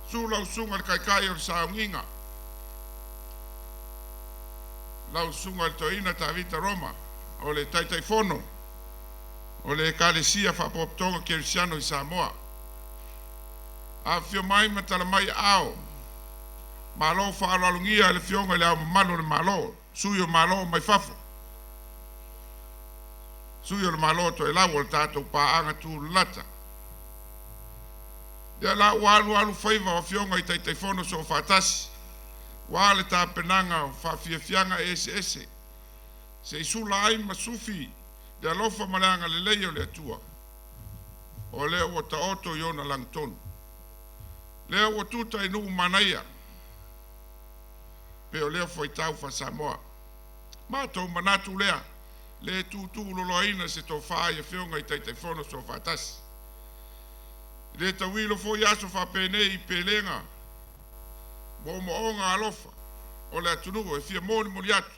Susu lau Susuga i le Taitai o le Sauniga, lau Susuga i le Toeaina Tavita Roma, o le Taitaifono o le Ekalesia Faapotopotoga Kerisiano i Samoa. Afifio mai ma tala mai aao malo faaaloalogia i le Afioga i Le Ao Mamalu o le Malo, Sui o Malo mai fafo, Sui o le Malo Toelau o le tatou paaga tulalata. Ia la ua alu alu faiva o Afioga i Taitaifono Soofaatasi aua le tapenaga o faafiafiaga eseese se i sula ai ma sufi le alofa ma le agalelei o le Atua, o lea ua taoto i ona lagatonu, lea ua tuta i nuu manaia, pei o lea fuaitau faa-Samoa. Matou manatu lea, le tuutuuloloaina se tofa i Afioga i Taitaifono Soofaatasi. E le tauilo foi aso faapenei i pelega, moomooga alofa o le atunuu e fia molimoli atu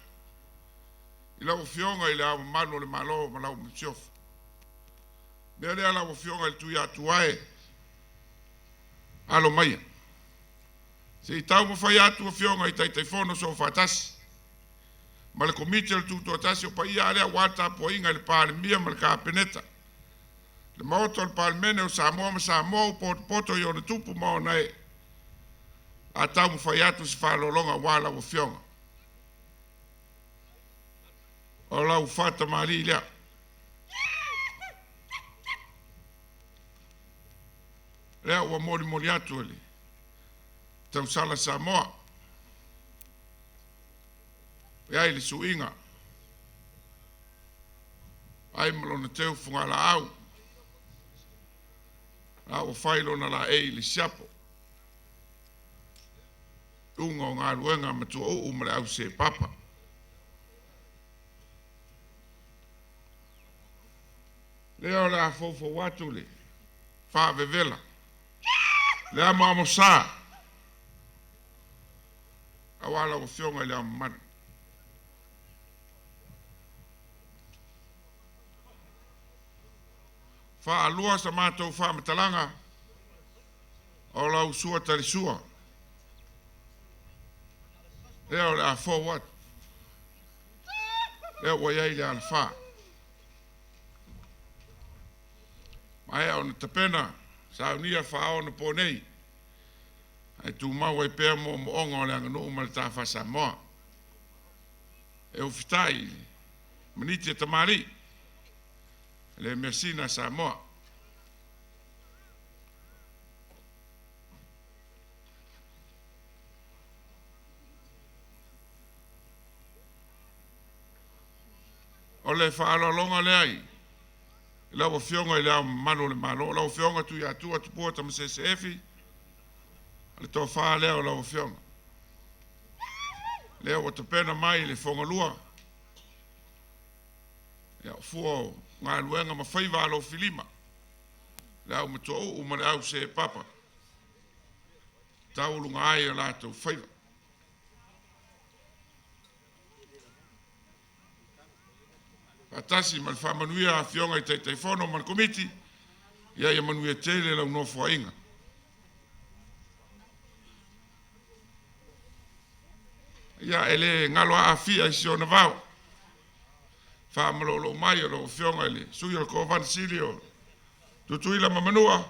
i lau Afioga i Le Ao Mamalu o le Malo ma lau Masiofo. O le mea lea lau Afioga i le Tuiatua e, alo maia se i taumafai atu Afioga i Taitaifono Soofaatasi ma le Komiti o le Tutoatasi. O paia lava lea aua le tapuaiga i le Palemia ma le Kapeneta, le Maota o le Palemene o Samoa ma Samoa ua potopoto i ona tupu ma ona ee, a taumafai atu se faaaloaloga aua lau Afioga. O lau faatamalii lea. Lea ua molimoli atu e le tausala Samoa, e ai le suiga, ai ma lona teu fugalaau, a ua fai lona laei i le siapo, iuga o galuega a matuauu ma le au seepapa. Lea o le a foufou atu le faavevela, le amoamosa aua lau Afioga i Le Ao Mamalu. Faalua sa matou faamatalaga, o lau sua talisua, lea o le a fou atu, lea ua i ai le alafa. Maea ona tapena, saunia faaonaponei, ae tumau ai pea moomooga o le aganuu ma le ta faa-Samoa. E ufitai i le maniti a tamalii, e le measina a Samoa. O le faaaloaloga lea i lau Afioga i Le Ao Mamalu o le Malo, lau Afioga Tuiatua Tupua Tamasese Efi, o le tofa lea o lau Afioga, lea ua tapena mai le fogalua, o fua o galuega ma faiva alofilima, le au matuauu ma le au seepapa, taualuga ai o latou faiva. Faatasi ma le faamanuia a Afioga i Taitaifono ma le Komiti, ia manuia tele lau nofoaiga. Ia, e le galo lava Afia i si ona vao, faamalooloo mai o lau Afioga i le Sui o le Kovana Sili o Tutuila ma Manua,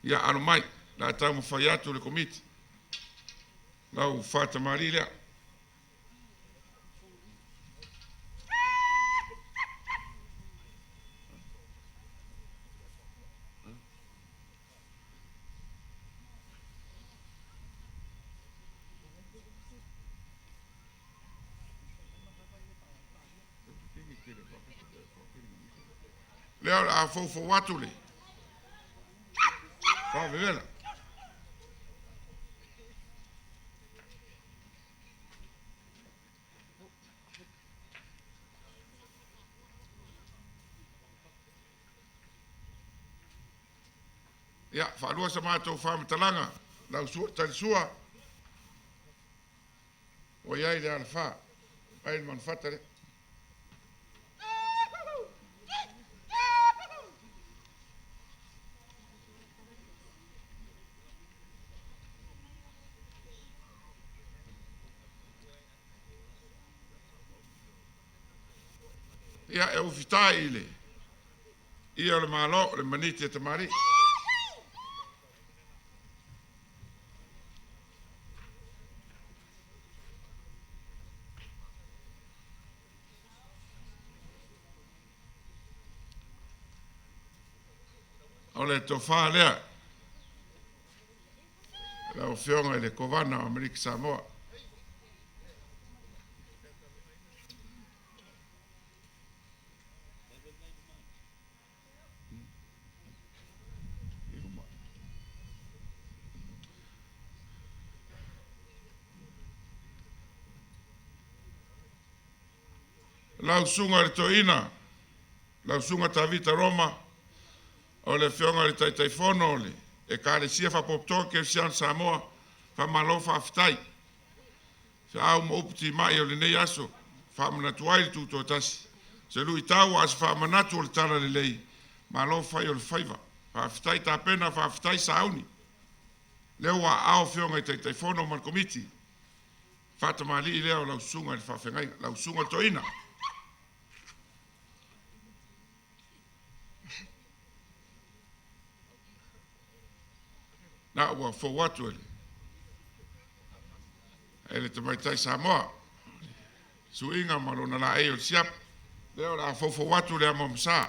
ia alo mai, o le a taumafai atu le Komiti, lau faatamalii lea. Lea o le a foufou atu le faavevela. Ia, faalua sa matou faamatalaga, lau sua talisua, ua i ai le alafa, ai le manufata lea. Ia e ufitai i le ia o le Malo, le maniti e tamalii. O le tofa lea lau Afioga i le Kovana o Amerika Samoa. Lau Susuga i le Toeaina, lau Susuga Tavita Roma, o le Afioga i le Taitaifono o le Ekalesia Faapotopotoga Kerisiano i Samoa, faamalo faafetai. Feau ma upu timai o lenei aso, faamanatu ai le Tutoatasi, se luitau a o se faamanatu o le talalelei, malo fai o le faiva. Faafetai tapena, faafetai sauni. Lea ua aao Afioga i Taitaifono ma le Komiti, faatamalii lea o lau Susuga i le Faafeagaiga, lau Susuga i le Toeaina. Na ua fou atu e le tamaitai Samoa, suiga ma lona laei o le siapo, lea o le a foufou atu le amo sa.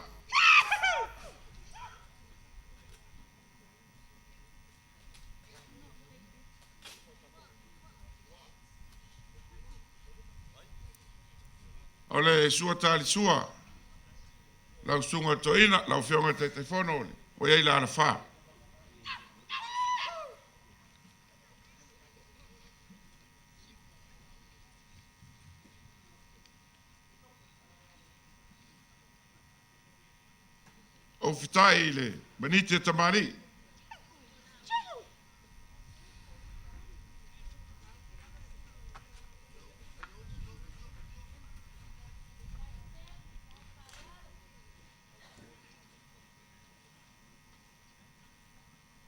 O le sua talisua, lau Susuga i le Toeaina, lau Afioga i le Taitaifono ua i ai le alafa. Ou fetai i le maniti e tamalii.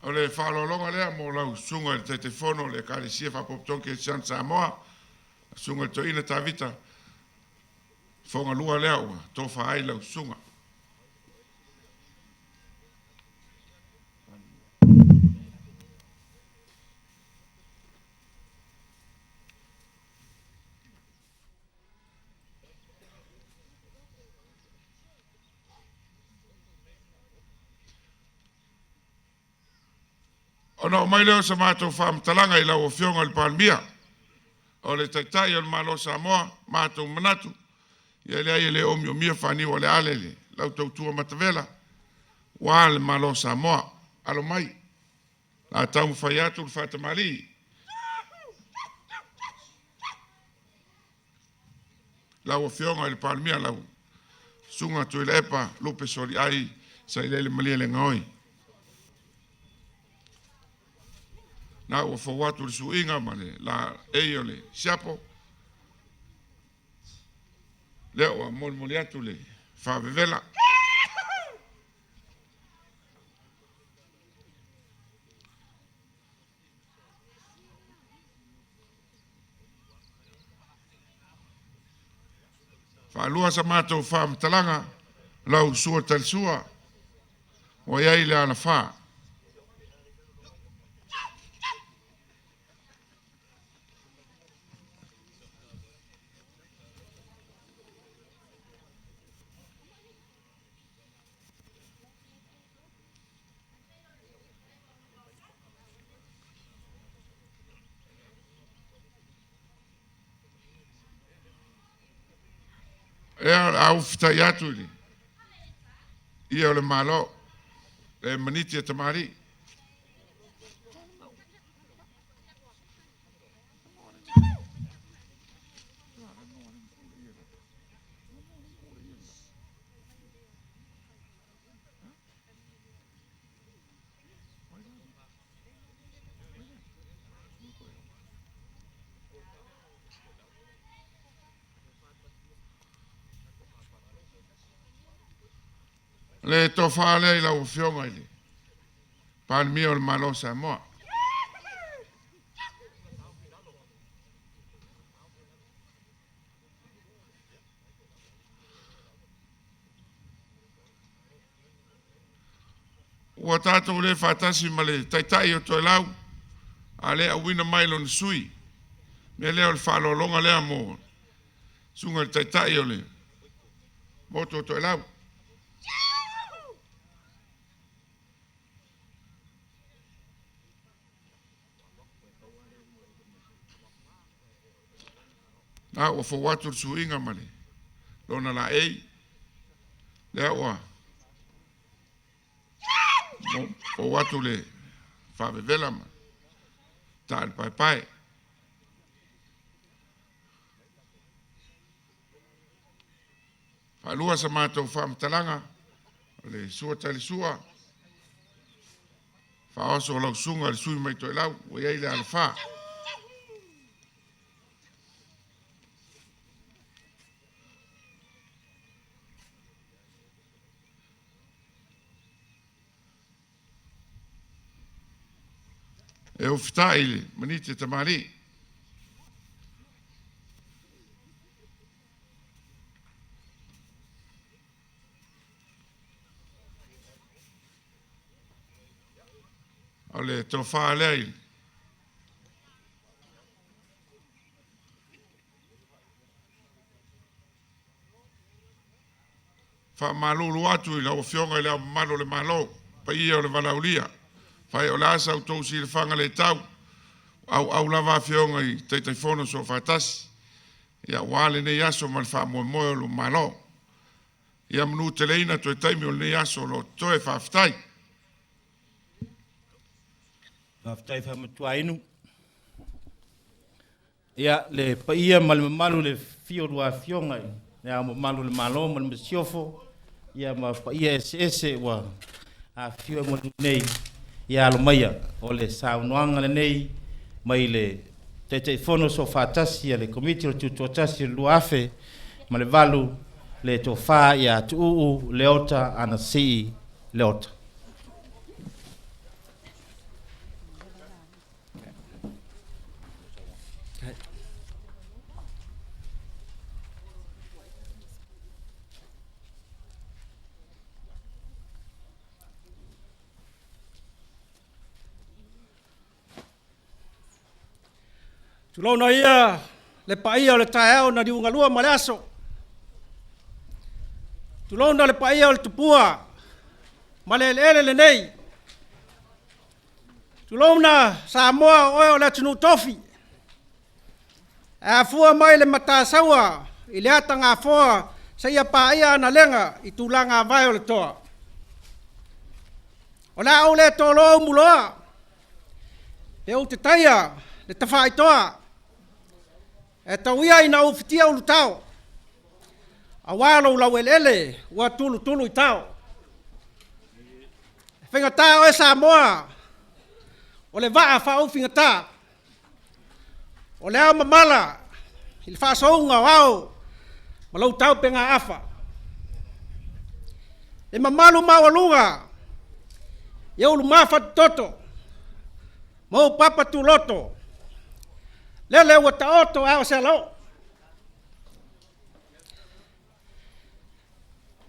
O le faaaloaloga lea mo lau Susuga i le Taitaifono o le Ekalesia Faapotopotoga Kerisiano i Samoa, lau Susuga i le Toeaina Tavita, fogalua lea ua tofa ai lau susuga. Ona oo mai lea o se matou faamatalaga i lau Afioga i le Palemia, o le Taitai o le Malo o Samoa, matou manatu, ia leai e le omiomia faaniu o le ale i lau tautua matavela aua le Malo o Samoa. Alo mai, o le a taumafai atu le faatamalii. Lau Afioga i le Palemia, lau Susuga Tuilaepa Lupe Soliai Sailele Malielegaoi. Na ua fou atu le suiga ma le laei o le siapo, lea ua molimoli atu le faavevela. Faalua sa matou faamatalaga, lau sua talisua, ua i ai le alafa. Ea o le a ufitai atu i le ia o le Malo, le maniti e tamalii. Le tofa lea i lau Afioga i le Palemia o le Malo o Samoa. Ua tatou le faatasi ma le Taitai o Toelau, a o lea e auina mai lona sui. O le mea lea o le faaaloaloga lea mo le susuga i le Taitai o le motu o Toelau. A ua fou atu le suiga ma le lona laei, lea ua fou atu le faavevela ma taa le paepae. Faalua sa matou faamatalaga, o le sua talisua, faaoso o lau susuga i le sui mai Toelau ua i ai le alafa. E ufitai i le maniti tamalii. O le tofa lea i faamalulu atu i lau Afioga i Le Ao Mamalu o le Malo, paia o le valaaulia, fai o le a sa outou silafaga le tau, auau lava Afioga i Taitaifono Soofaatasi, ia aua lenei aso ma le faamoemoe o le Malo. Ia manuteleina toe taimi o lenei aso o lo o totoe. Faafetai. Faafetai faamatuainu. Ia, le paia ma le mamalu i le afio o lua Afioga i Le Ao Mamalu o le Malo ma le Masiofo, ia ma paia eseese ua afifio ai nei, ia alo maia o le saunoaga lenei mai le Taitaifono Soofaatasi a le Komiti o le Tutoatasi o le 2008, le Tofa ia Tuuu Leota Anasii Leota. Tulouna ia le paia o le taeao na liugalua ma le aso. Tulouna le paia o le tupua ma le eleele lenei. Tulouna Samoa o oe o le atunuu tofi, e afua mai le Matasaua i le atagafoa seia paia analega i tulagavae o le toa. O le a ou le toloa umuloa, pe ou te taia le tafaitoa, ae tau ia ina ou ufitia ulutao, aua lou laueleele ua tulutulu i tao. E faigata oe Samoa o le vaa faaufigata, o le aomamala i le faasouga o ao ma lou taupegaafa. E mamalu maualuga i ou lumafatototo ma ou papa tuloto, lele ua taoto ae o se alaoo.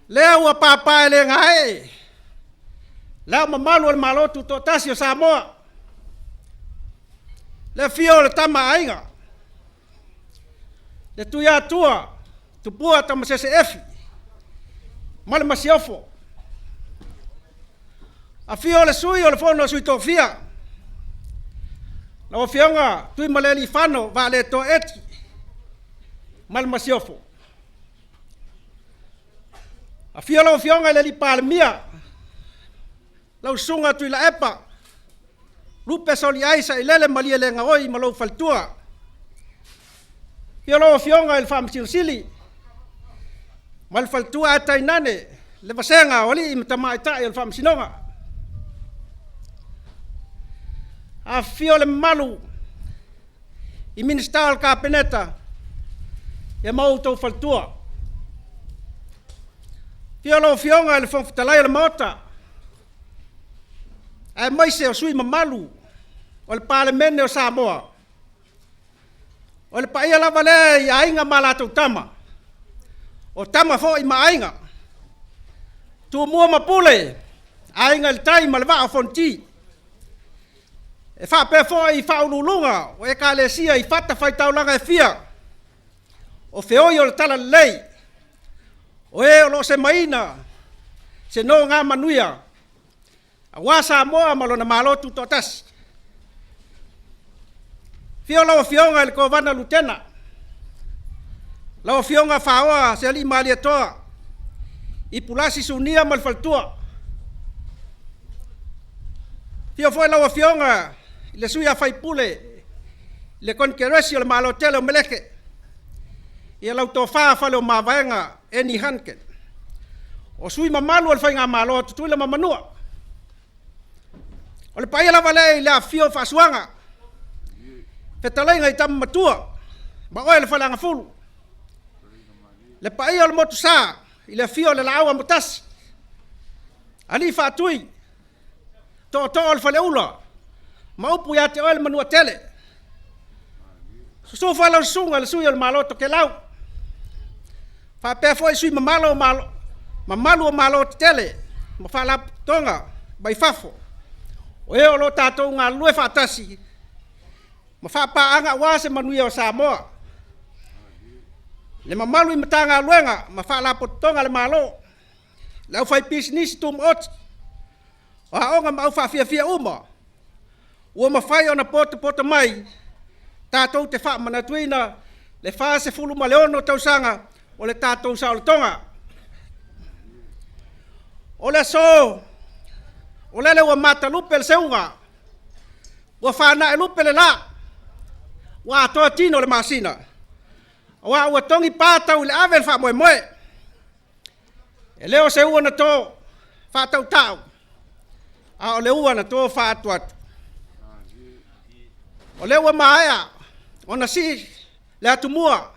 Lea ua papaelegaee Le Ao Mamalu o le Malo Tutoatasi o Samoa, le afio o le Tama a Aiga, le Tuiatua Tupua Tamasese Efi ma le Masiofo. Afio le Sui o le Fono a Sui Tofia, lau Afioga Tuimalealiifano Vaaletoa Eti ma le Masiofo. Afio lau Afioga i le Palemia, lau Susuga Tuilaepa Lupe Soliai Sailele Malielegaoi ma lou faletua. Afio lau Afioga i le Faamasino Sili ma le faletua, ae tainane le vasega o alii ma tamaitai o le Faamasinoga. Afifio le mamalu i Minisita o le Kapeneta ma outou faletua. Afio lau Afioga i le Fofoga Fetalai o le Maota, aemaise o sui usufono mamalu o le Palemene o Samoa. O le paia lava lea i Aiga ma latou Tama, o Tama foi ma Aiga, Tumua ma Pule, Aiga i le Tai ma le Vaa o Fonoti. E faapea foi i faauluuluga o Ekalesia i fatafaitaulaga e fia, o feoi o le talalelei, o e o lo o semaina se nogamanuia aua Samoa ma lona Malo Tutoatasi. Afio lau Afioga i le Kovana Lutena, lau Afioga Faoa Sealiimalietoa Ipulasi Sunia ma le faletua. Afio foi lau Afioga i le sui usufono i le Konekeresi o le Malo tele o Meleke, ia lau Tofa Faleomavaega Eni Hanneken. O sui usufono mamalu o le Faigamalo a Tutuila ma Manua. O le paia lava lea i le afifio o Faasuaga, fetalaiga i Tama Matua ma oe le Faleagafulu, le paia o le Motusa i le afio o le Laau Amotasi, Alii Faatui, Tootoo o le Faleula ma upu ia te oe le Manuatele. Susu foi lau Susuga i le Sui o le Malo o Tokelau, faapea foi sui mamalu o Malo tetele ma Faalapotopotoga mai fafo, o e o lo o tatou galulue faatasi ma faapaaga aua se manuia o Samoa. Le mamalu i Matagaluega ma Faalapotopotoga a le Malo, le aufaipisinisi tumaoti, o aoga ma aufaafiafia uma ua mafai ona potopoto mai tatou te faamanatuina le 46 tausaga o le tatou saolotoga. O le aso, o lele ua matalupe le seuga, ua fanaelupe le la, ua atoa tino o le masina, aua ua togi pa tau i le ave le faamoemoe. E le o se ua na to faatautau, a o le ua na to faaatuatu. O lea ua maea ona sii le atumua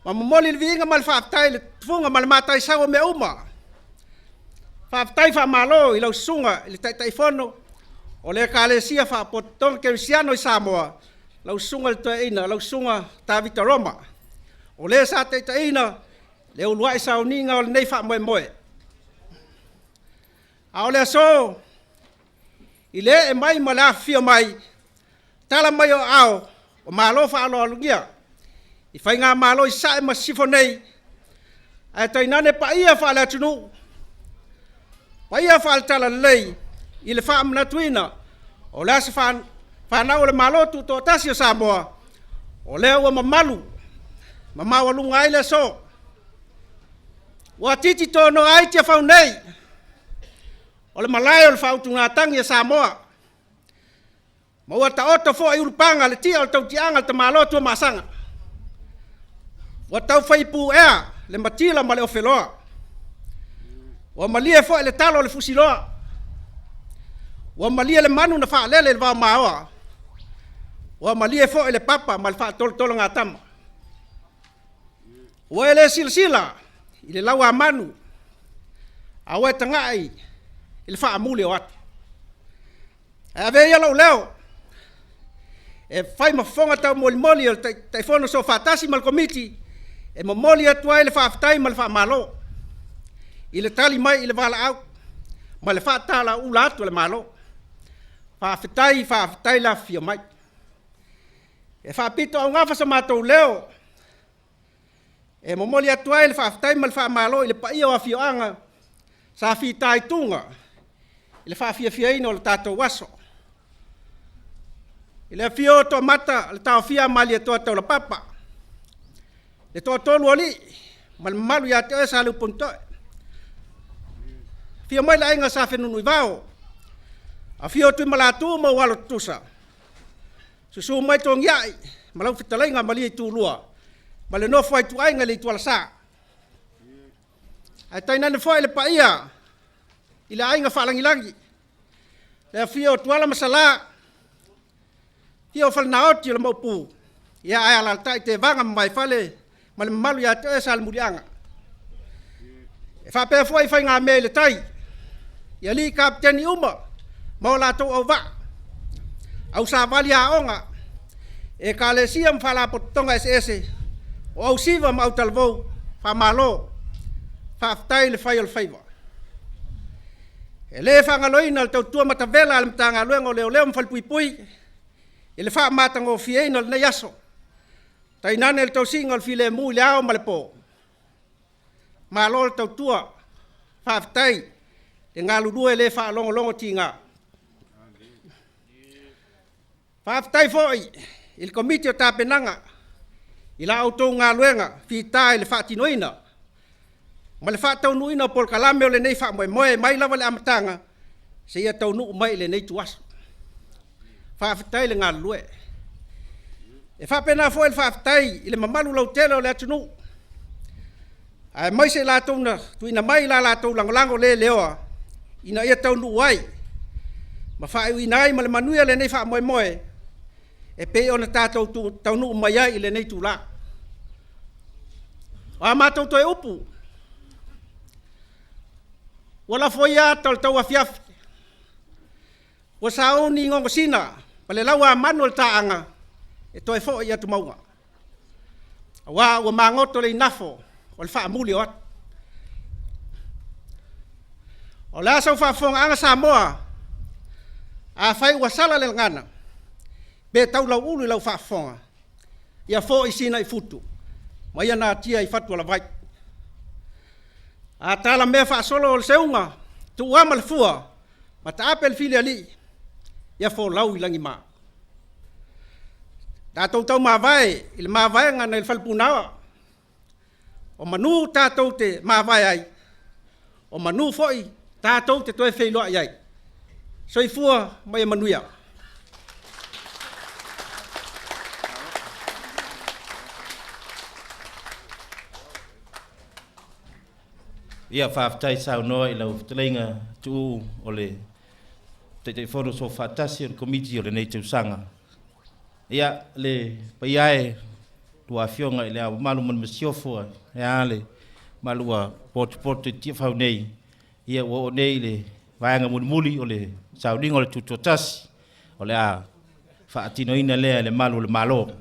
ma momoli le viiga ma le faafetai i le tufuga ma le mataisau o mea uma. Faafetai faamalo i lau Susuga i le Taitaifono o le Ekalesia Faapotopotoga Kerisiano i Samoa, lau Susuga i le Toeaina lau Susuga Tavita Roma, o le sa taitaiina le uluai sauniga o lenei faamoemoe. A o le aso i le ee mai ma le afifio mai, tala mai o aao o malo faaaloalogia i Faigamalo i Sasae ma Sisifo nei, ae tainane paia faale-atunuu, paia faale-Talalelei i le faamanatuina o le aso fanau o le Malo Tutoatasi o Samoa, o lea ua mamalu ma maualuga ai le aso. Ua titi tonoa ai Tiafau nei, o le malae o le faautugatagi a Samoa, ma ua taoto foi i ulupaga le tia o le tautiaga a le tamaloa Tuamasaga. Ua taufai puea le matila ma le ofeloa, ua malie foi le talo a le fusiloa, ua malie le manu na faalele i le vaomaoa, ua malie foi le papa ma le faatolotologatama. Ua e le silasila i le lauamanu, a ua e tagai i le faamuli o ata. Ae avea ia lou leo e fai ma fofoga taumolimoli o le Taitaifono Soofaatasi ma le Komiti e momoli atu ai le faafetai ma le faamalo i le tali mai i le valaau ma le faatalauula atu a le Malo. Faafetai, faafetai le afifio mai. E faapitoaugafa so matou leo e momoli atu ai le faafetai ma le faamalo i le paia o afioaga sa fitaituga i le faafiafiaina o le tatou aso. I le afio o Toomata o le Taofia a Malietoa Taulapapa, le Toatolu o Alii ma le mamalu ia te oe Saleuponitoe. Afio mai le Aiga Sa Fenunuivao, afio Tuimalatu ma ou alo tutusa, susu mai Togiai ma lau fetalaiga Malietoa ma le nofo a ituaiga i le Itualasa. Ae tainane foi le paia i le aiga faalagilagi, le afio o Tuala ma Sala, afio Falenaoti o le Maopu, ae alaalatai Tevaga ma Vaifale ma le mamalu ia te oe Salemuliaga. E faapea foi faigamea i le tai i alii kapeteni uma ma o latou auvaa, au savali aoga, Ekalesia ma Faalapotopotoga eseese, o ausiva ma autalavou, faamalo, faafetai le fai o le faiva. E le faagaloina le tautua matavela a le Matagaluega o Leoleo ma Falepuipui i le faamatagofieina o lenei aso, tainane le tausiga o le filemu i le ao ma le po. Malo le tautua, faafetai le galulue le faalogologotiga. Faafetai foi i le Komiti o Tapenaga i la outou galuega fita i le faatinoina ma le faataunuuina o polokalame o lenei faamoemoe mai lava i le amataga seia taunuu mai i lenei ituaso. Faafetai le galulue. E faapena foi le faafetai i le mamalu lautele o le atunuu, aemaise i latou na tuuina mai la latou lagolago le leoa ina ia taunuu ai ma faaiuina ai ma le manuia lenei faamoemoe e pei ona tatou taunuu mai ai i lenei itula. O a matou toe upu, ua lafo ia ata o le tauafiafi, ua sauni gogosina ma le lauamanu o le taaga e toe foi i atumauga, aua ua magoto le igafo o le faamuli o atu. O le a sau faafofogaaga Samoa, afai ua sala le gagana pe tau lauulu i lau faafofoga, ia foi Sina i futu ma ia natia i fatualavai. A talamea faasolo le seuga, tuuama le fua ma taape le filialii, ia folau i lagima. Tatou taumavae i le mavaega nai le falepuna o manu tatou te mavae ai, o manu foi tatou te toe feiloai ai. Soifua ma ia manuia. Ia, faafetai saunoa i lau fetalaiga Tuuu o le Taitaifono Soofaatasi o le Komiti o lenei tausaga. Ia, le paia e, lua Afioga i Le Ao Mamalu ma le Masiofo, ae a le mamalu ua potopoto i Tiafau nei, ia ua oo nei i le vaega mulimuli o le sauniga o le Tutoatasi, o le a faatinoina lea e le malu o le Malo.